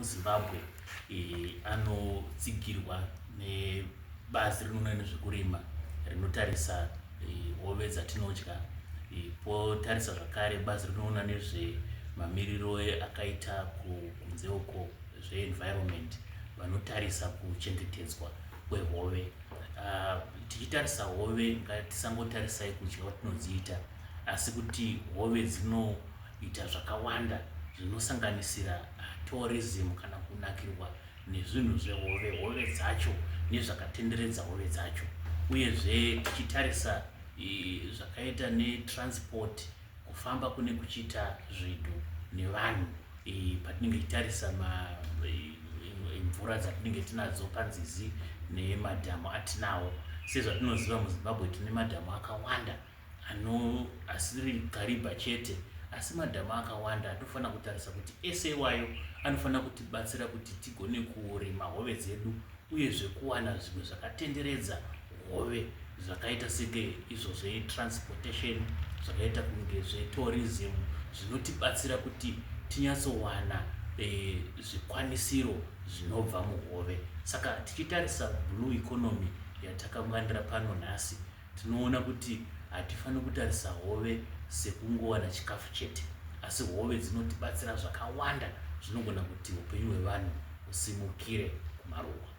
emuZimbabwe anotsigirwa nebazi rinoona nezvekurima rinotarisa hove dzatinodya, potarisa zvakare bazi rinoona nezvemamiriro akaita kunze uko zveenvironment, vanotarisa kuchengetedzwa kwehove. Tichitarisa hove, ngatisangotarisai kudya kwatinodziita, asi kuti hove dzinoita zvakawanda zvinosanganisira tourism kana kunakirwa nezvinhu zvehove, hove dzacho nezvakatenderedza hove dzacho. Uyezve tichitarisa zvakaita netransport, kufamba kune kuchiita zvinhu nevanhu, patinenge tichitarisa mvura dzatinenge tinadzo panzizi nemadhamu atinawo. Sezvatinoziva, muZimbabwe tine madhamu akawanda ano asiri Kariba chete, asi madhamu akawanda. Atofanira kutarisa kuti ese iwayo anofanira kutibatsira kuti tigone kurima hove dzedu, uyezve kuwana zvimwe zvakatenderedza hove zvakaita senge izvo zvetransportation, zvakaita kunge zvetourism, zvinotibatsira kuti tinyatsowana zvikwanisiro zvinobva muhove. Saka tichitarisa blue economy yatakaunganira pano nhasi, tinoona kuti hatifaniri kutarisa hove sekungowana chikafu chete, asi hove dzinotibatsira zvakawanda zvinogona kuti upenyu hwevanhu husimukire kumaruwa.